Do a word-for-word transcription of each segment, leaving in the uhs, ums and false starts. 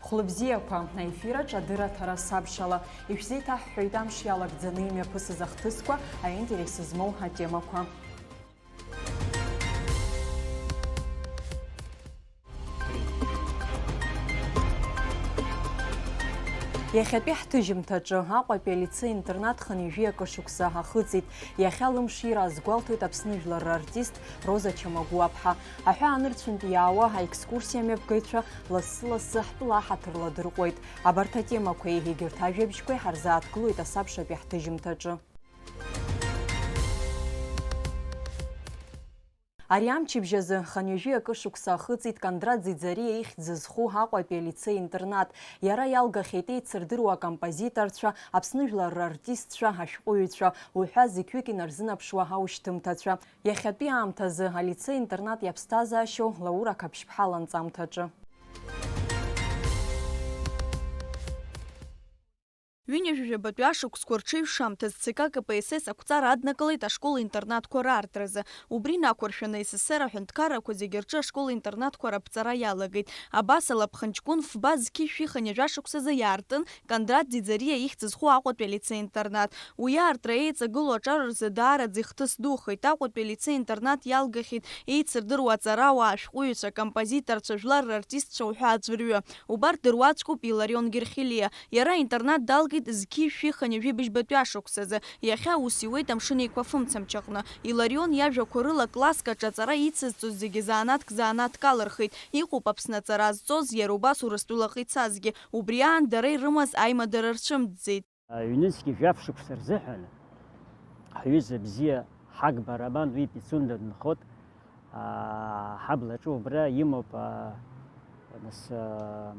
Хәлыбзиақәа, аефираҿ адырраҭара сабшала. Ишәзеиҭаҳҳәоит амш иалагӡаны имҩаԥысыз ахҭысқәа, аинтерес змоу атемақәа. Иахьатәи ҳҭыжьымҭаҿы Аҟәатәи алицеи-интернат хынҩажәи акы шықәса ахыҵит. Иахьа лымшира азгәалҭоит Аԥсны жәлар рартист Роза Чамагәуаԥҳа. Аҳәаанырцәынтә иаауа аекскурсиа амҩаԥгаҩцәа лассы-лассы ҳтәыла аҳаҭыр ладырҟәуеит. Абарҭ атемақәеи егьырҭ ажәабжьқәеи ҳарзааҭгылоит асабшатәи ҳҭыжьымҭаҿы. Ари амчыбжь азы хынҩажәи акы шықәса ахыҵит Кондрат Ӡиӡариа ихьӡ зху Аҟәатәи алицеи-интернат. Иара иалгахьеит еицырдыруа акомпозиторцәа, Аԥсны жәлар рартистцәа, ашәҟәыҩҩцәа уҳәа зықьҩык инарзынаԥшуа аушьҭымҭацәа. Иахьатәи аамҭазы алицеи-интернат иаԥсҭазаашьоу Лаура Қаԥшьԥҳа ланҵамҭаҿы. Ҩынҩажәижәабатәи ашықәсқәа рҽеиҩшамҭаз Ц К К П С С ақәҵара аднакылеит ашкол-интернатқәа раартразы. Убри инақәыршәаны С С Р аҳәынҭқаррақәа зегьы рҿы ашкол-интернатқәа раԥҵара иалагеит. Абас ала ԥхынҷкәын фба зқьи жәшәи хынҩажәа шықәсазы иаартын Кондрат Ӡиӡариа ихьӡ зху Аҟәатәи алицеи-интернат. Уи аартра еиҵагылоу аҿар рзы даараӡа ихҭыс духеит. Аҟәатәи алицеи-интернат иалгахьеит еицырдыруа аҵарауаа, ашәҟәыҩҩцәа, акомпозиторцәа, жәлар рартистцәа уҳәа аӡәырҩы. Убарҭ дыруаӡәкуп Иларион Герхелиа. Иара аинтернат далгеит зқьи жәшәи хынҩажәи быжьбатәи ашықәсазы. Иахьа аус иуеит Амшын Еиқәа фымцамчы аҟны. Иларион иажәақәа рыла класск аҿы аҵара ицызҵоз зегьы заанаҭк-заанаҭк алырхит. Иҟоуп Аԥсны аҵара зҵоз, иара убас Урыстәылаҟа ицазгьы. Убри аан дара ирымаз аимадара рцәымӡӡеит. Ҩнызқьи жәаф шықәса рзыҳәан ҳҩыза бзиа Ҳагба Роман уи Пицунда дынхоит. Аа, ҳаблаҿы убра имоуп, аа, нас, аа,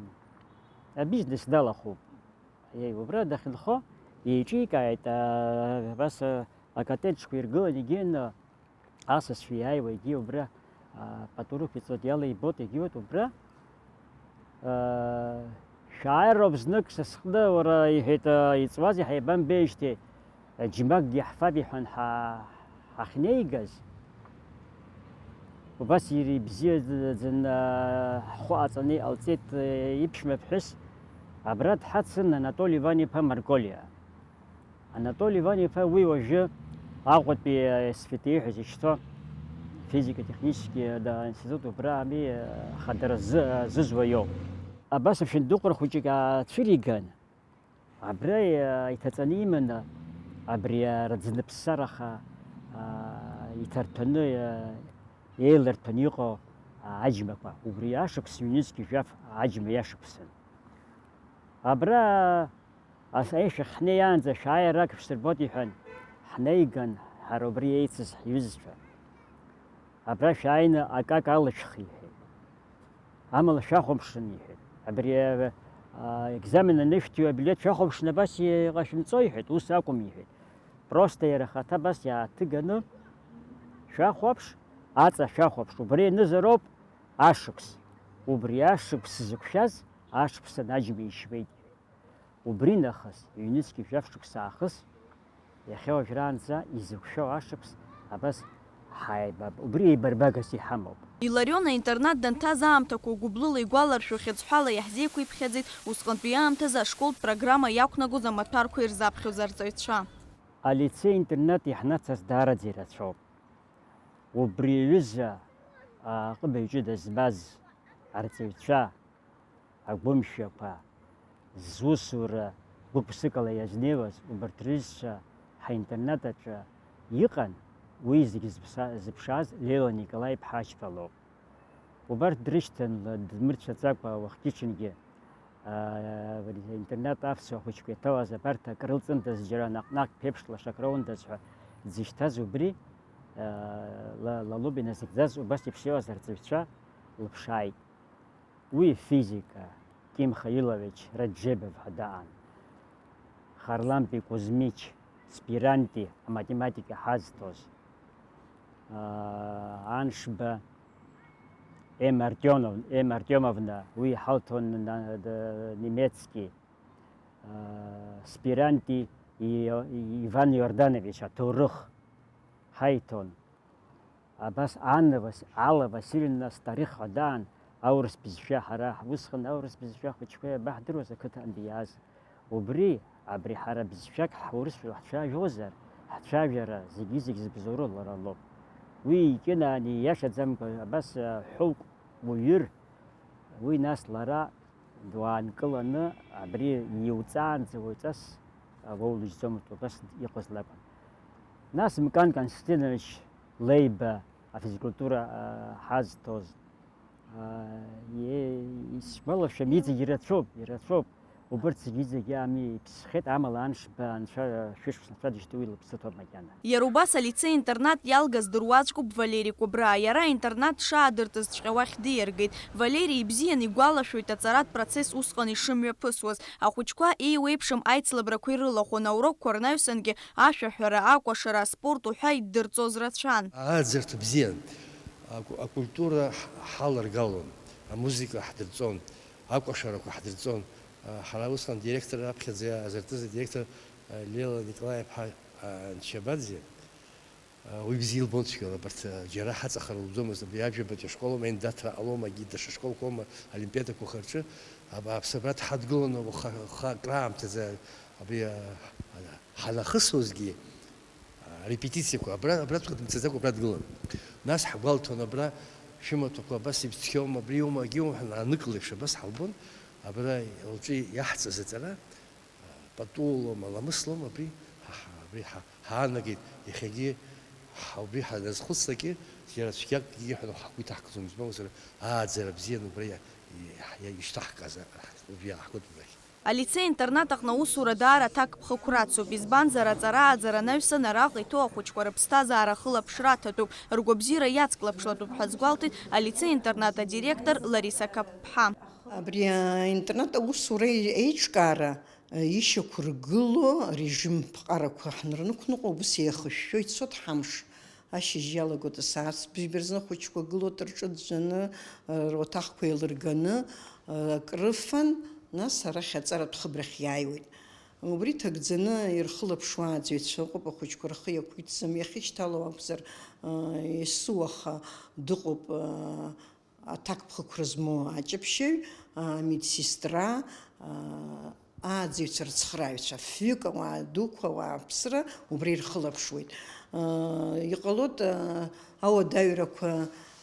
абизнес далахәуп. Еи, убра дахьынхо еиҿикааит, аа, абас, аа, акотеџьқәа иргылан, егьин, асасцәа иааиуа, егьи убра, аа, пату рықәиҵоит, иалеибоит, егьиуеит убра. Шәааироуп знык са сҟны, уара, иҳәеит, иҵуазеи, ҳаибамбеижьҭеи, џьмакгьы ҳфап, иҳәан, ҳа-, ҳахьнеигаз. Убас иара ибзиаӡаны ҳхәы аҵаны иҟалҵеит, иԥшәма ԥҳәыс абра дҳацын, Анатоли Иван-иԥа Марколиа. Анатоли Иван-иԥа уи уажәы Аҟәатәи СФТИ ҳәа зышьҭоу физика-технически институт убра ами, ахадара зы-, зызуа иоуп. Абас ашәындыҟәра хәыҷык аацәыриган, абра иҭаҵаны иманы, абри рыӡныԥсараха, иҭарҭәаны, еиларҭәаны иҟоу аџьмақәа, убри ашықәс ҩнызқь жәаф аџьма иашықәсан. Абра Ас аишәахь ҳнеиаанӡа шәааи, арак шәсырбоит, иҳәан, ҳнеиган, ҳара убри еицыз ҳҩызцәа. Абра шәааины акак алышәх, иҳәеит. Амала шәахәаԥшын, иҳәеит. Абри, а, а, екзамен анышәҭиуа абилеҭ шәахәаԥшны абас иҟашәымҵо, иҳәеит, ус акәым, иҳәеит. Просто иара ахаҭа абас иааҭыганы шәахәаԥш, аҵа шәахәаԥш, убри ианызароуп ашықәс. Убри ашықәс зықәшәаз ашықәсан аџьма ишьуеит, иҳәеит. Убри нахыс, ҩнызқь жәаф шықәса аахыс, иахьа уажәраанӡа изықәшәо ашықәс абас ҳаибаб-, убри еибарбагас иҳамоуп. Иларион аинтернат данҭаз аамҭақәа гәыблыла игәаларшәо хьыӡҳәала иаҳзеиқәиԥхьаӡеит усҟантәи аамҭазы ашколтә программа иақәнагоз амаҭәарқәа ирзаԥхьоз арҵаҩцәа. Алицеи-интернат иаҳнацаз даараӡа ирацәоуп. Убри аҩыза аҟыбаҩ ҷыда збаз арҵаҩцәа, агәымшәақәа, зусура гәык-ԥсыкала иазнеиуаз убарҭ рҩызцәа ҳаинтернат аҿы иҟан, уи зегьы зыԥса-, зыԥшааз Леуа Николаи-иԥҳа Ачба лоуп. Убарҭ дрышьҭан, ла-, дмырцәаӡакәа уахгьы-ҽынгьы, аа, интернат аԥсуа хәыҷқәа иҭауаз абарҭ акрылҵындаз џьара наҟ-наҟ ԥеиԥш лашак роундаз ҳәа дзышьҭаз убри, аа, ла-, лалоуп иназыгӡаз, убас еиԥш иҟаз арҵаҩцәа лыԥшааит. Уи физика, Ким Хаилович Раджебов ҳәа даан, Харлампи Кузьмич Спиранти аматематика ҳазҭоз, аа, Аншба М. Артионов-, М. Артиомовна, уи ҳалҭон на-, д-, немецки, аа, Спиранти И-, Иван Иорданович аҭоурых ҳаиҭон. Абас Анна Вас-, Алла Васильевна Старых ҳәа даан, Аурыс бызшәа, ҳара усҟан аурыс бызшәа ахәыҷқәа иабаҳдыруаз ақыҭантәи иааз. Убри, абри ҳара бызшәак ҳурысшәала ҳцәажәозар, ҳцәажәара зегьы-зегь зыбзоуроу лара лоуп. Уи икьынааны ииашаӡамкәа абас, а, ҳәоук уҩыр, уи нас лара дуаанкыланы абри иуҵаанӡа уаҩҵас, а, уоулыжьӡомызт, убас иҟаз лакәын. Нас Мкан Константинович Леиба афизкультура, а, ҳазҭоз, а, е-, исгәалашәом, иҵегь ирацәоуп, ирацәоуп. Убырҭ зегьы-зегьы ами иԥсхьеит, амала аншба анцәа шәышықәса анцәа дышьҭоу уи лыԥсы ҭоуп макьана. Иара убас алицеи-интернат иалгаз дыруаӡәкуп Валери Кәыбраа. Иара аинтернат дшаадыртызҵәҟьа уахь диаргеит. Валери ибзиан игәалашәоит аҵаратә процесс усҟан ишымҩаԥысуаз. Ахәыҷқәа еиуеиԥшым аицлабрақәа ирылахәын, аурокқәа рнаҩсангьы ашәаҳәара, акәашара, аспорт уҳәа иддырҵоз рацәан. Ааӡарҭа бзиан. Аку-, акультура ҳ-, ҳаларгалон, амузыка ҳдырҵон, акәашарақәа ҳдырҵон. А, ҳара усҟан директор, аԥхьаӡа иаазыртыз адиректор, а, Леила Николаи-иԥҳа, а, Анчабаӡе, а, уи бзиа илбон цәгьала, абарҭ, а, џьара ҳаҵахар луӡомызт, абри ажәабатәи ашкол аума, иандаҭра ҟалома, егьи даҽа школқәа аума, олимпиадақәа рҿы, аб-, аԥсабара дҳадгылон, уаха, уаха акраамҭаӡа, абри, а, а, ҳанахысуазгьы, а, репетициақәа, абра, абраҵәҟьа дымцаӡакәа абра дгылан. Нас ҳгәалҭон, абра шәымаҭәақәа абас ибзиоума, абри иоума, агьиоума ҳәа анык леиԥш абас ҳалбон, абра лҿы иаҳҵаз аҵара, а, пату лоума, ламыс лоума, абри ҳа, ҳа, абри ҳа, ҳаанагеит, иахьагьы ҳа, убри ҳаназхәыцлакгьы, џьара цәгьакгьы ҳәа ҳгәы иҭаҳкӡом, избан акәзар, ааӡара бзиан убра иа-, иа-, иа-, ишьҭаҳкааз, а, убри иааҳгоит убрахь. Алицеи-интернат аҟны аусура даара аҭакԥхықәрацуп, избанзар, аҵара-ааӡара анаҩсан араҟа иҭоу ахәыҷқәа рыԥсҭазаара ахылаԥшра аҭатәуп, ргәабзиара иацклаԥшлатәуп ҳәа азгәалҭеит алицеи-интернат адиректор Лариса Қапԥҳа. Абри аинтернат аусура еиҿкаара ишьақәыргыло арежим ԥҟарақәа ҳанрынықәныҟәо, убыс еихышәшәо ицоит ҳамш. Ашьыжь иалагоит асааҭ бжьба рзын ахәыҷқәа гылоит рҿы ӡәӡәаны, руаҭахқәа еилырганы, акрыфан, нас арахь аҵаратә хыбрахь иааиуеит. Убри ҭагӡаны ирхылаԥшуа аӡәаҩцәа ыҟоуп, ахәыҷқәа рхы иақәиҭӡам, иахьышьҭало акәзар, асы уаха дыҟоуп, аҭакԥхықәра змоу аҷаԥшьаҩ, амедсестра, ааӡаҩцәа, рыцхрааҩцәа, фҩык ауаа дуқәа, ауааԥсыра убра ирхылаԥшуеит. Иҟалоит, ауадаҩрақәа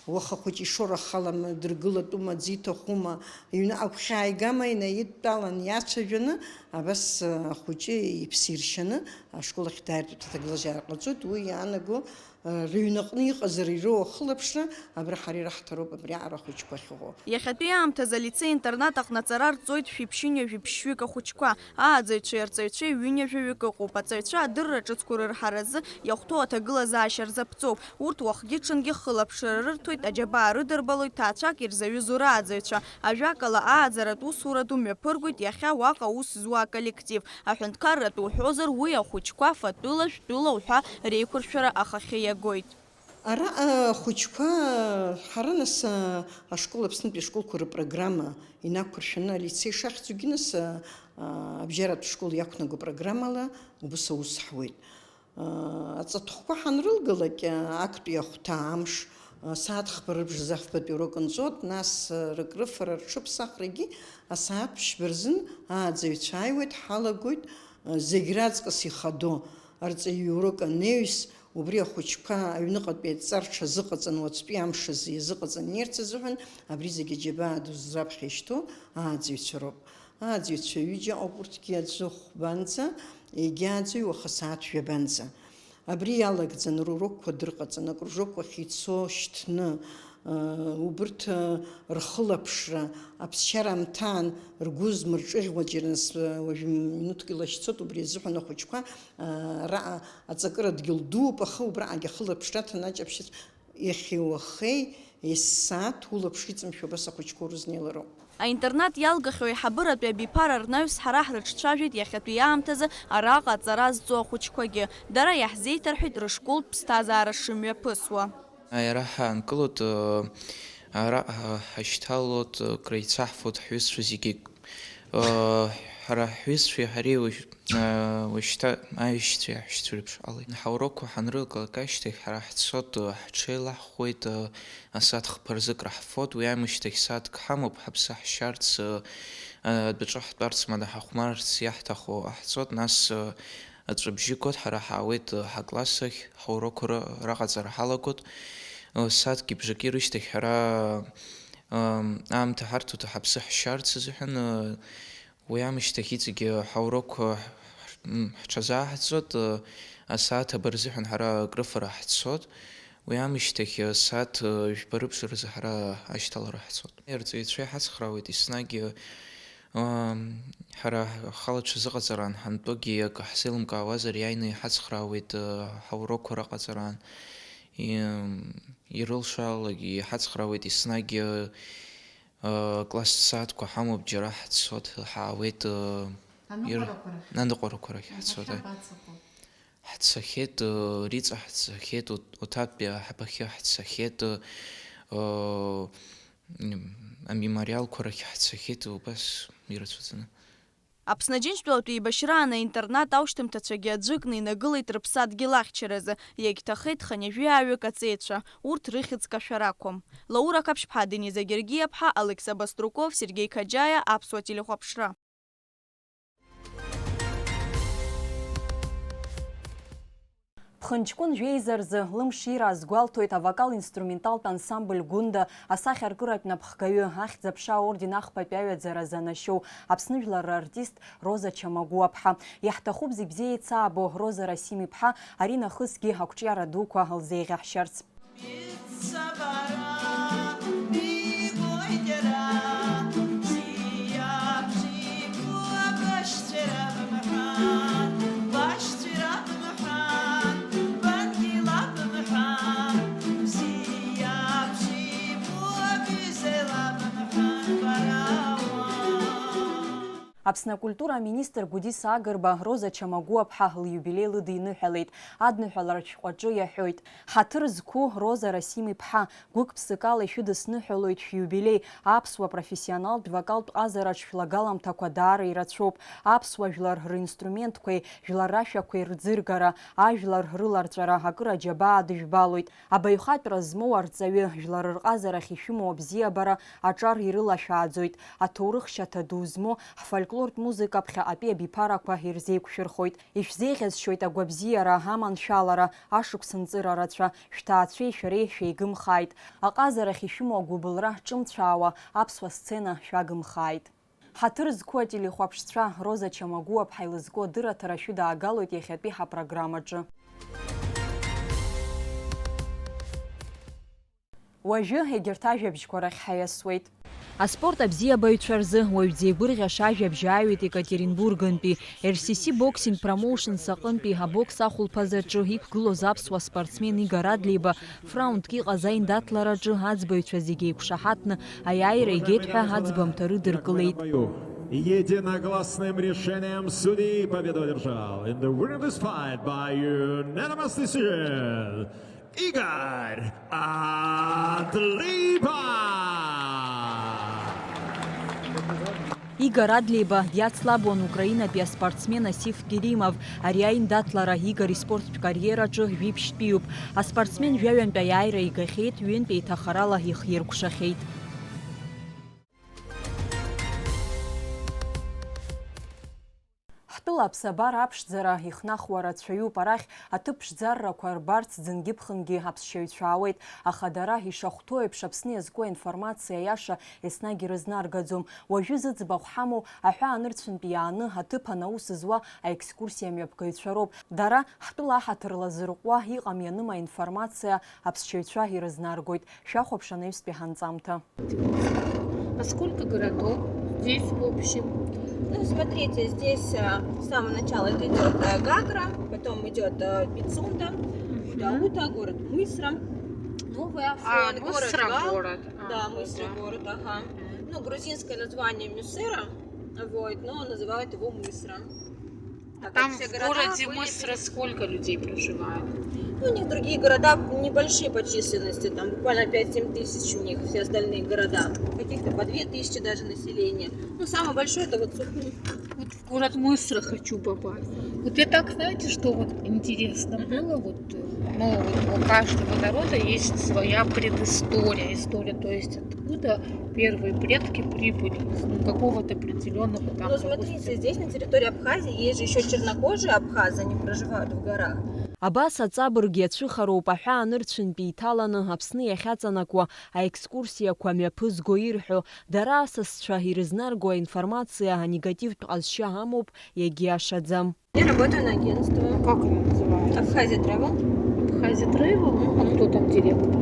уаха хәыҷы ишоурахалама, дыргылатәума, аӡы иҭахума, иҩныҟа агәхьаа игама, инаидтәалан иацәажәаны, абас ахәыҷы иԥсы иршьаны ашкол ахь дааиртә аҭагылазаашьа ҟаҵоит, уи иаанаго рыҩнаҟны иҟазар ироуа ахылаԥшра, абра ҳара ираҳҭароуп абриаҟара ахәыҷқәа ахьыҟоу. Иахьатәи аамҭазы алицеи-интернат аҟны аҵара рҵоит шәиԥшьынҩажәи ԥшьҩык ахәыҷқәа, ааӡаҩцәеи арҵаҩцәеи ҩынҩажәаҩык ыҟоуп, аҵаҩцәа адырра ҿыцқәа рырҳаразы иахәҭоу аҭагылазаашьа рзаԥҵоуп. Урҭ уахгьы-ҽынгьы хылаԥшра рырҭоит, аџьабаа рыдырбалоит ҭаацәак ирзаҩызоу рааӡаҩцәа. Ажәакала, ааӡаратә усура ду мҩаԥыргоит иахьа уаҟа аус зуа аколлектив. Аҳәынҭқарратә уҳәозар, уи ахәыҷқәа фатәыла, жәтәыла уҳәа реиқәыршәара ахахьы иагоит. Араҟа ахәыҷқәа, ҳара нас, а, ашкол, Аԥснытәи ашколқәа рыпрограмма инақәыршәаны алицеи шахьӡугьы нас, а, а, абжьаратә школ иақәнаго программала убыс аус ҳуеит. А, аҵатәхәқәа ҳанрылгалак, а, актәи ахәҭа амш, а, сааҭ хԥа рыбжазы афбатәи урок нҵәот, нас, а, рыкрыфара, рҽыԥсахрагьы асааҭ ԥшьба рзын ааӡаҩцәа ааиуеит, ҳалагоит, а, зегь раҵкыс ихадоу арҵаҩы иурок анаҩс, убри ахәыҷқәа аҩныҟатәи адҵа рҽазыҟаҵан, уаҵәтәи амш азы иазыҟаҵан инеирц азыҳәан, абри зегьы аџьабаа ду зраԥхьа ишьҭоу ааӡаҩцәа роуп. Ааӡаҩцәа ҩыџьа ауп, урҭгьы аӡәы хәбанӡа, егьи ааӡаҩ уаха сааҭ жәабанӡа. Абри иалагӡан рурокқәа дырҟаҵан, акружок уахь ицо шьҭны, Убырҭ рхылаԥшра, аԥсшьара амҭаан ргәы змырҿыӷьуа, џьара нас уажә минуҭк илашьцоит, убри азыҳәан ахәыҷқәа араҟа аҵакыра дгьыл дууп, аха убраҟагьы ахылаԥшра аҭан аҷаԥшьаҩцәа иахьеи уахеи, есааҭ улаԥш иҵымшәо абас ахәыҷқәа урызнеилароуп. Аинтернат иалгахьоу аиҳабыратәи абиԥара рнаҩс ҳара ҳрыҿцәажәеит иахьатәи аамҭазы араҟа аҵара зҵо ахәыҷқәагьы. Дара иаҳзеиҭарҳәеит рышколтә ԥсҭазаара шымҩаԥысуа. Иара ҳаанкылоит, ара ҳашьҭалоит, краицаҳфоит ҳҩызцәа зегьы. Ҳара ҳҩызцәеи ҳареи уажәшьҭа аишьцәеи аҳәшьцәеи реиԥш ҳҟалеит. Ҳаурокқәа ҳанрылгалак ашьҭахь ҳара ҳцоит, ҳҽеилаҳхуеит, асааҭ хԥа рзы краҳфоит, уи аамышьҭахь сааҭк ҳамоуп ҳаԥсы ҳшьарц, адәаҿы ҳтәарц, мада ҳахәмарц иаҳҭаху ҟаҳҵоит, нас аҵәыбжьы гоит, ҳара ҳаауеит ҳакласс ахь, ҳаурокқәа раҟаҵара ҳалагоит, сааҭки бжаки рышьҭахь ҳара аамҭа ҳарҭоит ҳаԥсы ҳшьарц азыҳәан, уи аамышьҭахь иҵегьы ҳаурокқәа ҳҽазааҳҵоит, асааҭ аба рзыҳәан ҳара акрыфара ҳцоит, уи аамышьҭахь асааҭ жәба рыбжа рзы ҳара ашьҭалара ҳцоит. Арҵаҩцәа иҳацхраауеит еснагь, ҳара ҳхала ҽазыҟаҵара анҳантәогьы акы ҳзеилымкаауазар иааины иҳацхраауеит, ҳаурокқәа раҟаҵараан. Ирылшалагьы иҳацхраауеит еснагь, класстә сааҭқәа ҳамоуп, џьара ҳцоит, ҳаауеит, аныҟәарақәа рахь. Аныҟәарақәа рахь ҳцоит, аи. Ҳцахьеит, Риҵа ҳцахьеит, Оҭатәи аҳаԥахьы ҳцахьеит, амемориалқәа рахь ҳцахьеит, убас ирацәаӡаны. Аԥсны Аџьынџьтәылатә еибашьраан аинтернат аушьҭымҭацәагьы аӡәыкны инагылеит рыԥсадгьыл ахьчаразы, иагьҭахеит хынҩажәи ааҩык аҵеицәа, урҭ рыхьӡ кашәар акәым. Лаура Қаԥшьԥҳа, Дениза Гергиаԥҳа, Алықьса Баструков, Сергеи Қаџьаиа, Аԥсуа телехәаԥшра. Ԥхынҷкәын жәеиза рзы лымшира азгәалҭоит авокал-инструменталтә ансамбль Гәында асахьаркыратә напхгаҩы, Ахьӡ-аԥша аорден ахԥатәи аҩаӡара занашьоу Аԥсны жәлар рартист Роза Чамагәуаԥҳа. Иаҳҭахуп зегь бзиа еицаабо Роза Расим-иԥҳа, ари нахысгьы ақәҿиара дуқәа лзеиӷьаҳшьарц. Аԥсны акультура аминистр Гәдиса Агрба Роза Чамагәуаԥҳа лиубилеи лыдиныҳәалеит. Адныҳәаларатә шәҟәаҿы иаҳәоит: ҳаҭыр зқәу Роза Расим-иԥҳа, гәык-ԥсыкала ишәыдысныҳәалоит шәиубилеи, аԥсуа профессионалтә вокалтә ҟазараҿ шәлагаламҭақәа даара ирацәоуп, аԥсуа жәлар ринструментқәеи жәлар рашәақәеи рӡыргара, ажәлар рыларҵәара акыр аџьабаа адыжәбалоит. Абаҩхатәра змоу арҵаҩы, жәлар рҟазарахь ишәымоу абзиабара аҿар ирылашәааӡоит, аҭоурых шьаҭа ду змоу ҳфольклортә музыка ԥхьаҟатәи абиԥарақәа ирзеиқәшәырхоит. Ишәзеиӷьасшьоит агәабзиара, аманшәалара, ашықәс нҵыра рацәа, шәҭаацәеи шәареи шәеигымхааит. Аҟазарахь ишәымоу агәыбылра ҿымцәаауа аԥсуа сцена шәагымхааит. Ҳаҭыр зқәу ателехәаԥшцәа, Роза Чамагәуаԥҳа илызку адырраҭара шәыдаагалоит иахьатәи ҳапрограммаҿы. Уажәы егьырҭ ажәабжьқәа рахь ҳаиасуеит. Аспорт абзиабаҩцәа рзы уаҩ дзеигәырӷьаша ажәабжь ааҩит Екатеринбургынтәи. Р С С Boxing Promotions аҟынтәи абокс ахәылԥазаҿы иқәгылоз аԥсуа спортсмен Игор Адлеиба фраундк иҟаз аиндаҭлараҿы аӡбаҩцәа зегьы еиқәшаҳаҭны аиааира игеит ҳәа аӡбамҭа рыдыркылеит. Единогласным решением судьи победу одержал in the winner of this fight by unanimous decision Игор Адлеиба! Игор Адлеиба диацлабуан украинатәи аспортсмен Асиф Керимов. Ари аиндаҭлара Игор испорттә кариераҿы жәибжьтәиуп. Аспортсмен жәаҩантә аиааира игахьеит, ҩынтә еиҭахарала ихиркәшахьеит. Ҳтәыла аԥсабара аԥшӡара ихнахуа рацәаҩуп, арахь аҭыԥ ԥшӡаррақәа рбарц ӡынгьы-ԥхынгьы аԥсшьаҩцәа аауеит, аха дара ишахәҭоу еиԥш Аԥсны иазку аинформациа аиаша еснагь ирызнаргаӡом. Уажәы зыӡбахә ҳамоу аҳәаанырцәынтә иааны аҭыԥан аус зуа аекскурсиа мҩаԥгаҩцәа роуп. Дара ҳтәыла аҳаҭыр лазырҟәуа иҟам-ианым аинформациа аԥсшьаҩцәа ирызнаргоит. Шәахәаԥш анаҩстәи ҳанҵамҭа. А сколько городов здесь в общем? Ну, смотрите, здесь, э, с самого начала это идёт, э, Гагра, потом идёт, э, Пицунда, Даута, город Мысра, Новая Афон, город Гал. Город. Да, Мысра город, ага. Ну, грузинское название Мюсера, вот, но называют его Мысра. А там в городе Мысра сколько людей проживает? Ну, у них другие города небольшие по численности, там буквально пять-семь тысяч у них, все остальные города. Каких-то по две тысячи даже населения. Ну, самое большое это вот Сухум. Вот в город Мысра хочу попасть. Вот я так, знаете, что вот интересно было? Вот, э, ну, вот у каждого народа есть своя предыстория, история, то есть откуда первые предки прибыли, ну, какого-то определенного там. Ну, смотрите, здесь на территории Абхазии есть же еще чернокожие абхазы, они проживают в горах. Абас аҵабырг иацәыхароуп аҳәаа нырцәынтәи иҭаланы Аԥсны иахьаҵанакуа аекскурсиақәа мҩаԥызго ирҳәо, дара асасцәа ирызнарго аинформациа анегативтә ҟазшьа амоуп, иагьиашаӡам. Я работаю на агентство Как она называется? Абхазия Travel. Абхазия Travel? А Мгм. Кто там директор?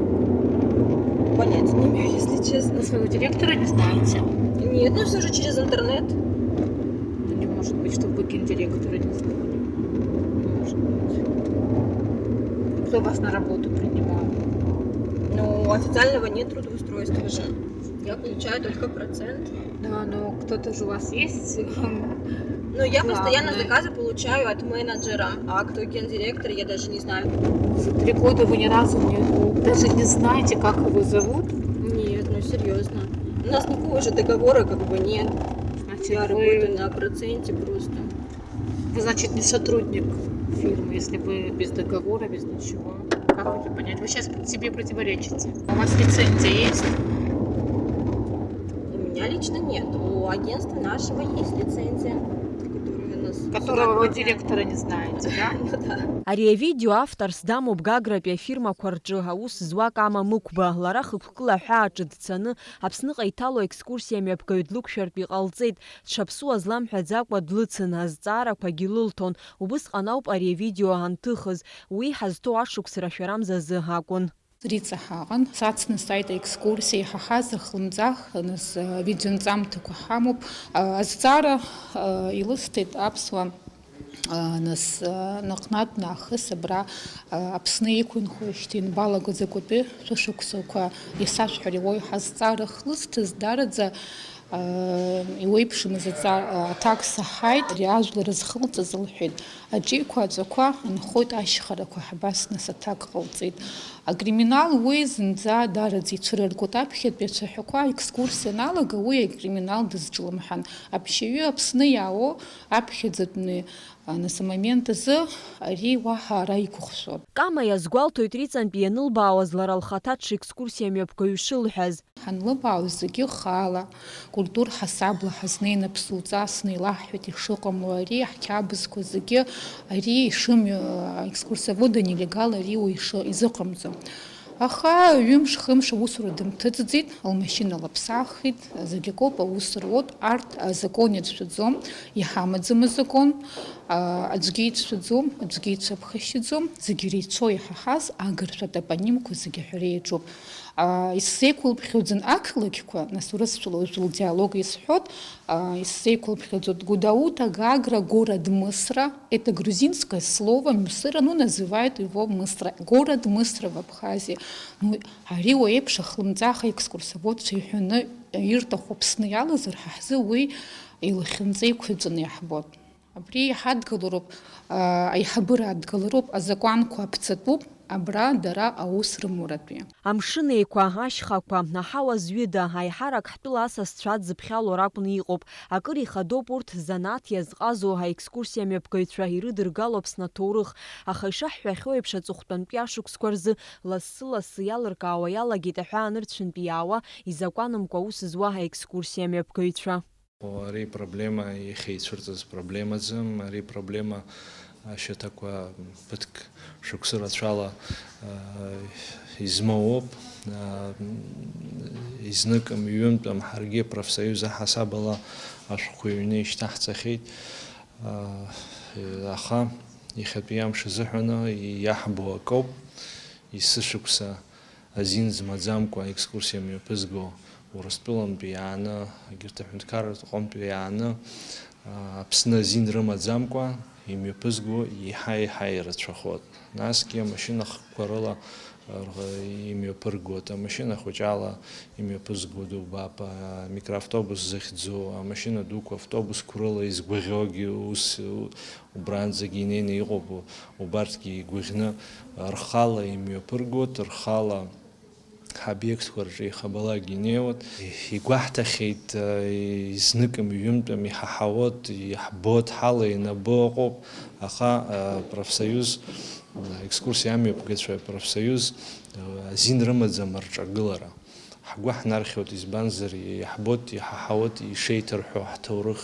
Понятия не имею, если честно. Вы своего директора не знаете? Нет, ну все же через интернет. Ну, не может быть, чтобы вы гендиректора не знали. Не может быть. Кто вас на работу принимал? Ну, официального нет трудоустройства же. Я получаю только процент. Да, но кто-то же у вас есть. Но я постоянно Главное. Заказы получаю от менеджера, а кто гендиректор, я даже не знаю. За три года вы ни разу не, даже не знаете, как его зовут. Нет, ну серьезно. У нас никакого же договора как бы нет. Значит, Я вы, работаю на проценте просто. Вы, значит, не сотрудник фирмы, если вы без договора, без ничего. Как это понять? Вы сейчас себе противоречите. У вас лицензия есть? У меня лично нет. У агентства нашего есть лицензия, которую у нас Которого вы сюда директора не знаете, да? Ну да. Ари авидео авторс дамоуп Гагратәи афирмақәа рҿы аус зуа Кама Мықәба. Лара хықәкыла аҳәааҿы дцаны Аԥсныҟа иҭало екскурсиа мҩаԥгаҩ длықәшәартә иҟалҵеит. Дшаԥсуаз ламҳәаӡакәа длыцын, азҵаарақәагьы лылҭон. Убысҟан ауп ари авидео анҭыхыз. Уи ҳазҭоу ашықәс рашәарамзазы акәын. Риҵаҳаҟан, сацны сааит аекскурсиа, иҳаҳаз ахлымӡаах, нас, э, видеонҵамҭақәа ҳамоуп. Э, азҵаара, э, илысҭеит аԥсуа, э, нас, э, наҟ-наҟ нахыс абра, э, Аԥсны иқәынхоижьҭеи инбалаго закәытәи шәышықәсақәа исашәҳәар иуеи ҳәа азҵаара ахлысҭыз, даараӡа, э, иуеиԥшымыз аҵа-, аҭак саҳаит, ари ажәлар зхылҵыз лҳәеит. Аҿиқәа аҵәақәа нхоит, ашьхарақәа ҳабас нас аҭак ҟалҵеит. Акриминал уи зынӡа даараӡа ицәырыргоит. Аԥхьатәи ацәаҳәақәа аекскурсиа аналага уи акриминал дызҿлымҳан. Аԥшьаҩы Аԥсны иаауа аԥхьаӡатәны, а, нас амомент азы ари уаҳа ара иқәыхшәот. Кама иазгәалҭоит Риҵантәи ианылбаауаз лара лхаҭа дшекскурсиа мҩаԥгаҩ шылҳәаз. Ҳанлыбаау зегьы хаала, культур ҳасабла ҳазнеин аԥсуҵас неилаҳҳәеит ишыҟамло ари, ҳқьабзқәа зегьы ари ишымҩа, экскурсовод анелегал ари уи ишо-, изыҟамҵо. Аха ҩымш-хымш аусура дымҭыҵӡеит, лмашьына лаԥсахит, зегь акоуп, аус руот, арҭ азакон иацәшәаӡом, иҳамаӡам азакон, а, аӡәгьы ицәшәаӡом, аӡәгьы ицәаԥхашьаӡом, зегь иреицәоу иҳаҳаз агыршәа топонимқәа зегь аҳәара иаҿуп. Аа, исзеиқәылԥхьаӡан ақалақьқәа, нас урысшәала уажәы лдиалог исҳәот, аа, исзеиқәылԥхьаӡот Гудаута, Гагра, город Мысра, это грузинское слово, Мысра, ну, называют его Мысра, город Мысра в Абхазии. Ну, ари уи еиԥш ахлымӡаах аекскурсоводцәа иҳәаны ирҭаху Аԥсны иалазар, ҳа ҳзы уи илахьынҵа еиқәиҵаны иаҳбот. Абри иҳадгылароуп, аа, аиҳабыра адгылароуп, азакәанқәа аԥҵатәуп, абра дара аус рымоуратәы. Амшын еиқәа, ашьхақәа, аҳауа зҩыда, аиҳарак ҳтәыла асасцәа адзыԥхьало ракәны иҟоуп. Акыр ихадоуп урҭ занааҭ иазҟазоу аекскурсиа мҩаԥгаҩцәа ирыдыргало Аԥсны аҭоурых, аха ишаҳҳәахьоу еиԥш аҵыхәтәантәи ашықәсқәа рзы лассы-лассы иалыркаауа иалагеит аҳәаа нырцәынтәи иаауа изакәанымкәа аус зуа аекскурсиа мҩаԥгаҩцәа. Ари проблема, иахьа ицәырҵыз проблемаӡам, ари проблема ашьаҭақәа ԥыҭк шықәсы рацәала, а, измоуп. А, изнык мҩынтәым ҳаргьы апрофсоиуз аҳасабала ашәҟәқәа ҩны ишьҭаҳҵахьеит. А, аха иахьатәи амш азыҳәаны иаҳбо акоуп, есышықәса азин змаӡамкәа аекскурсиа мҩаԥызго Урыстәылантәи иааны, егьырҭ аҳәынҭқарратә ҟынтәи иааны, аа, Аԥсны азин рымаӡамкәа имҩаԥызго еиҳа-еиҳа ирацәахоит. Насгьы амашьына хкқәа рыла Имҩаԥыргоит, амашьына хәыҷала имҩаԥызго дубап, амикроавтобус захьӡу, амашьына дуқәа автобусқәа рыла изгәаӷьуагьы ус убранӡагьы инеины иҟоуп, убарҭгьы игәаӷьны рхала имҩаԥыргоит, рхала ҳобиектқәа рҿы ихабалак инеиуеит. Игәаҳҭахьеит, изныкым ҩымтәым иҳаҳауеит, иаҳбоит, ҳала инабо ыҟоуп, аха профсоиуз, екскурсиа амҩаԥгацәа профсоиуз азин рымаӡам рҿагылара. Ҳгәы ҳнархьуеит, избанзар, иаҳбоит, иҳаҳауеит ишеиҭарҳәо ҳҭоурых,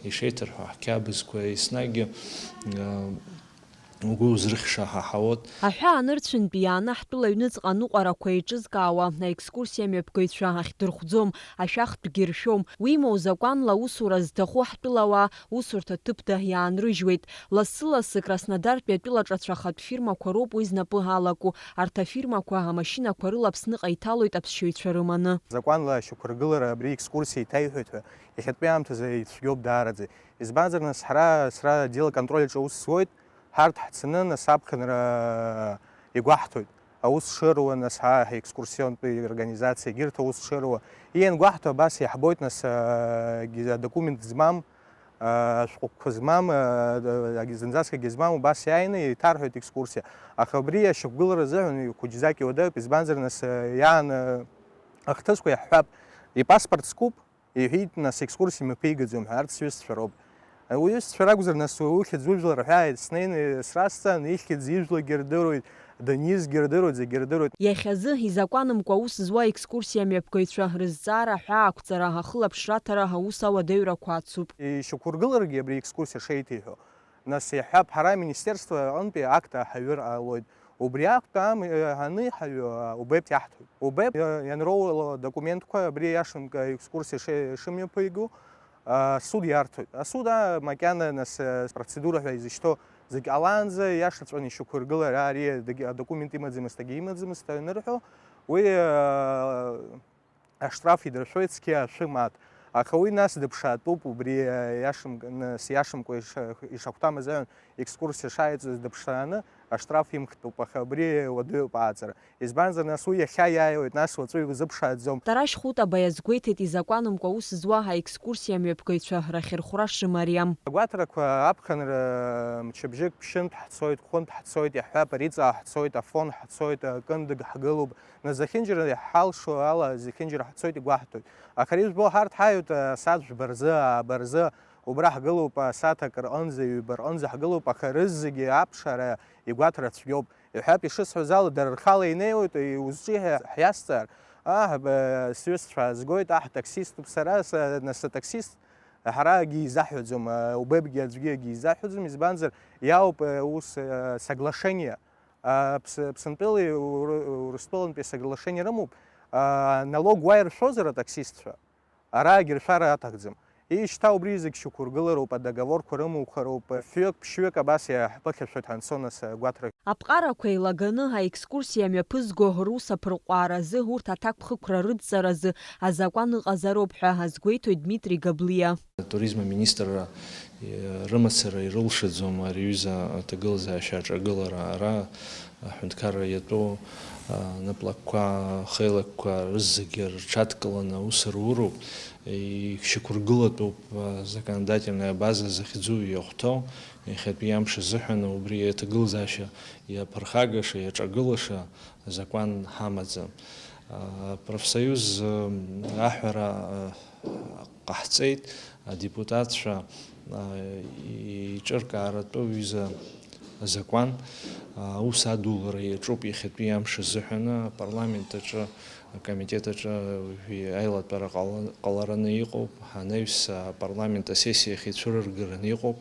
ишеиҭарҳәо ҳқьабзқәа, еснагьы, угәы узрыхьша ҳаҳауеит. Аҳәаа нырцәынтә иааны ҳтәыла аҩныҵҟа аныҟәарақәа еиҿызкаауа аекскурсиа амҩаԥгаҩцәа ахьдырхәӡом, ашәахтәгьы ршәом. Уимоу, закәанла аусура зҭаху ҳтәылауаа усурҭа ҭыԥда иаанрыжьуеит. Лассы-лассы Краснодартәи атәылаҿацәа ахатә фирмақәа роуп уи знапы алаку. Арҭ афирмақәа амашьынақәа рыла Аԥсныҟа иҭалоит аԥсшьаҩцәа рыманы. Закәанла ашьақәыргылара абри екскурсиа иҭаиҳәоит ҳәа иахьатәи аамҭазы ицәгьоуп даараӡа. Избанзар, нас ҳара, сара отдел аконтроль аҿы аус зуеит, ҳарҭ ҳцаны, нас аԥхынра игәаҳҭоит. Аус шыруа, нас ҳа ҳекскурсионтәи организациа, егьырҭ аус шыруа. Иангәаҳҭо абас иаҳбоит, нас, а, ги-, адокумент змам, а, ашәҟәқәа змам, а, а, зынӡаскгьы змам, убас иааины иҭарҳәоит екскурсиа. Аха абри ашьақәгылара азыҳәан хәыҷӡак иуадаҩуп, избанзар, нас, а, иаан, а, ахҭысқәа иаҳҳәап, ипаспорт скуп, иҳәеит, нас, екскурсиа мҩаԥигаӡом ҳәа, арҭ сҩызцәа роуп. Уҩызцәа ракәзар, нас, уи ухьӡ ужәлар ҳәа снеины сразҵаан, ихьӡ ижәлагьы рдыруеит, данизгьы рдыруеит, зегьы рдыруеит. Иахьазы изакәанымкәа аус зуа аекскурсиа мҩаԥгаҩцәа рызҵаара ҳәа ақәҵара, ахылаԥшра аҭара аус ауадаҩрақәа ацуп. Ишьақәыргыларгьы абри аекскурсиа шеиҭеиҳәо, нас иаҳҳәап, ҳара аминистерство аҟынтәи акт аҳаҩыр ҟалоит. Убри актәи ам-, аныҳаҩы, а, УБЭП иаҳҭоит. УБЭП, а, ианроуало адокументқәа абри аиашамкәа аекскурсиа ши-, шымҩаԥиго, а, асуд иарҭоит. Асуд, а, макьана, нас, а, спроцедура ҳәа изышьҭоу зегь ҟалаанӡа, иашаҵәҟьаны ишьақәыргылар, ари адаги-, адокумент имаӡамызт, агьи имаӡамызт ҳәа анырҳәо, уи, а, Аштраф идыршәоит цқьа ашәы мааҭ. Аха уи нас дыԥшаатәуп, убри, а, иашам-, нас иашамкәа иша-, ишахәҭам азыҳәан екскурсиа шааиҵоз дыԥшааны аштраф имхтәуп, аха абри уадаҩуп ааҵра. Избанзар, нас уи иахьа иааиуеит, нас уаҵәы иузыԥшааӡом. Тарашь Хутаба иазгәеиҭеит изакәанымкәа аус зуа аекскурсиа амҩаԥгаҩцәа рахьырхәра шымариам. Агәаҭарақәа аԥхынра мчыбжьык ԥшьынтә ҳцоит, хәынтә ҳцоит, иаҳҳәап, ариҵаа ҳцоит, Афон ҳцоит, Кындыгә ҳгылоуп, Нас зехьынџьара иҳалшо ала, зехьынџьара ҳцоит, игәаҳҭоит. Аха ари жәбо, ҳарҭ ҳаҩуеит асааҭ жәба рзы, ааба рзы, убра ҳгылоуп, асааҭ акы рҟынӡа, ҩба рҟынӡа ҳгылоуп, аха рызегьы аԥшаара игәаҭара цәгьоуп. Иҳәап, ишысҳәоз ала, дара рхала инеиуеит, узҿи ҳәа ҳиазҵаар, аҳ, б-, сҩызцәа аазгоит, аҳ, таксиступ сара, с-, нас атаксист ҳарагьы изаҳҳәаӡом, а, убебгьы аӡәгьы акгьы изаҳҳәаӡом, избанзар, иаауп, а, ус, а, соглашение. А, Ԥс-, Ԥсынтәылеи Ур-, Урыстәылантәи соглашение рымоуп, а, налог уа иршәозар атаксистцәа, араагьы ршәара аҭахӡам. Ишьҭа убри зегь шьақәыргылароуп, адоговорқәа рымоухароуп, фҩык, ԥшьҩык абас иаҳԥыхьашәоит ҳанцо, нас, агәаҭара. Аԥҟарақәа еилаганы аекскурсиа мҩаԥызго рус аԥырҟәааразы, урҭ аҭакԥхықәра рыдҵаразы азакәан ыҟазароуп ҳәа азгәеиҭоит Дмитри Габлиа. Атуризм аминистрра, э, рымацара ирылшаӡом ари аҩыза аҭагылазаашьа аҿагылара. Ара аҳәынҭқарра иатәу, а, наплакқәа, хеилакқәа рызегьы рҽадкыланы аус руроуп. Ишьақәыргылатәуп, а, законодательная база захьӡу иахәҭоу, иахьатәи амш азыҳәан убри аҭагылазаашьа иаԥырхагаша, иаҿагылаша азакәан ҳамаӡам. А, профсоиуз, м, аҳәара, а, ҟаҳҵеит, адепутатцәа, а, еиҿыркааратәы аҩыза азакәан, а, аус адулара иаҿуп иахьатәи амш азыҳәаны апарламент аҿы, акомитет аҿы уажәы аилатәара ҟала-, ҟалараны иҟоуп, анаҩс апарламент асессиа ахь ицәырыргараны иҟоуп,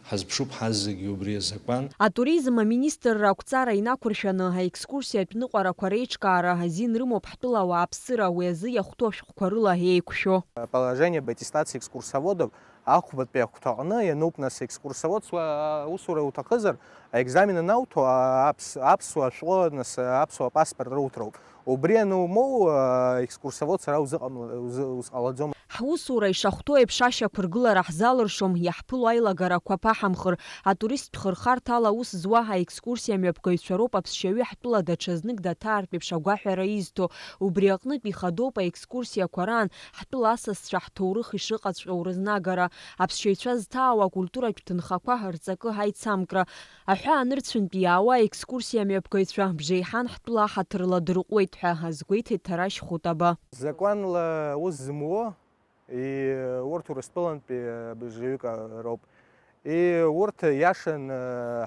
ҳазԥшуп ҳазегьы убри азакәан. Атуризм аминистрра ақәҵара инақәыршәаны аекскурсиатә ныҟәарақәа реиҿкаара азин рымоуп ҳтәыла ауааԥсыра, уи азы иахәҭоу ашәҟәқәа рыла еиқәшәо. Положение об аттестации экскурсоводов ахәбатәи ахәҭаҟны иануп, нас, екскурсоводцәа аусура уҭахызар, аекзамен анауҭо, аԥс-, аԥсуа шәҟәы, нас, аԥсуа паспорт руҭароуп. Убри анумоу, а, екскурсовод сара узыҟамла-, узы-, узҟалаӡом. Ҳусура ишахәҭоу еиԥш ашьақәыргылара ҳзалыршом, иаҳԥыло аилагарақәа ԥаҳамхыр. Атуристтә хырхарҭала аус зуа аекскурсиа мҩаԥгаҩцәа роуп аԥсшьаҩы ҳтәыла даҽазнык даҭаартә еиԥш агәаҳәара изҭо. Убри аҟнытә ихадоуп аекскурсиақәа раан ҳтәыла асасцәа ҳҭоурых ишыҟаҵәҟьоу рызнагара. Аԥсшьаҩцәа зҭаауа акультуратә ҭынхақәа рҵакы ҳаицамкра. Аҳәаанырцәынтә иаауа аекскурсиа мҩаԥгаҩцәа бжеиҳан ҳтәыла аҳаҭыр ладырҟәуеит ҳәа азгәеиҭеит Ҭарашь Хәытаба. Закәанла аус зымуо, и-, урҭ Урыстәылантәи бжаҩык роуп. И-, урҭ иашаны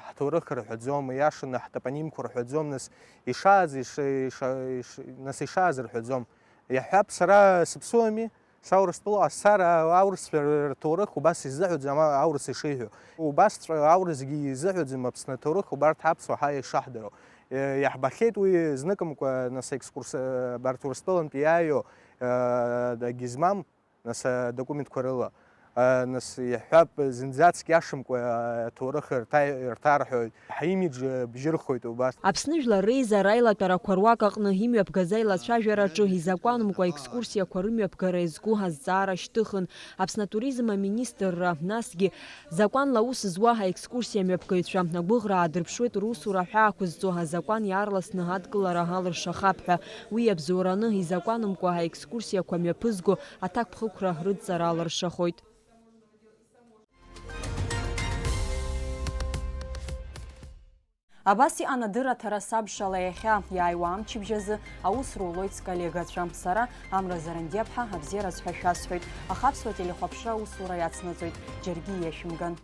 ҳҭоурых рҳәаӡом, иашаны ҳтопонимқәа рҳәаӡом, нас ишааз, иша-, иша-, иш-, нас ишааз рҳәаӡом. Иаҳҳәап, сара сыԥсуами, са Урыстәылаҟа сцар, а-, аурысцәа р-, рҭоурых убас изыҳәаӡам, а-, аурыс ишиҳәо. Убасҵәҟьа аурысгьы изыҳәаӡам Аԥсны аҭоурых убарҭ аԥсуа ҳа ишаҳдыруа. Е, иаҳбахьеит уи зныкымкәа, нас, аекскурс-, абарҭ Урыстәылантәи иааио, е, дагьызмам, нас, адокументқәа рыла. Е, нас, иаҳҳәап, зынӡаск иашамкәа, е, аҭоурых рҭа-, рҭарҳәоит, ҳимидж, е, бжьырхоит убас. Аԥсны Жәлар Реизара аилатәарақәа руак аҟны имҩаԥгаз аилацәажәараҿы изакәанымкәа аекскурсиақәа рымҩаԥгара иазку азҵаара шьҭыхын. Аԥсны атуризм аминистрра, насгьы закәанла аус зуа аекскурсиа мҩаԥгаҩцәа агәыӷра аадырԥшуеит русура ҳәа ақәызҵо азакәан иаарласны адкылара алыршахап ҳәа. Уи иабзоураны изакәанымкәа аекскурсиақәа мҩаԥызго аҭакԥхықәра рыдҵара алыршахоит. Абас иҟан адырраҭара сабшала иахьа, иааиуа амчыбжь азы аус рулоит сколлегацәа. Сара, Амра Зарандиаԥҳа, абзиараз ҳәа шәасҳәоит, аха Аԥсуа телехәаԥшра аусура иацнаҵоит, џьаргьы иашәымган.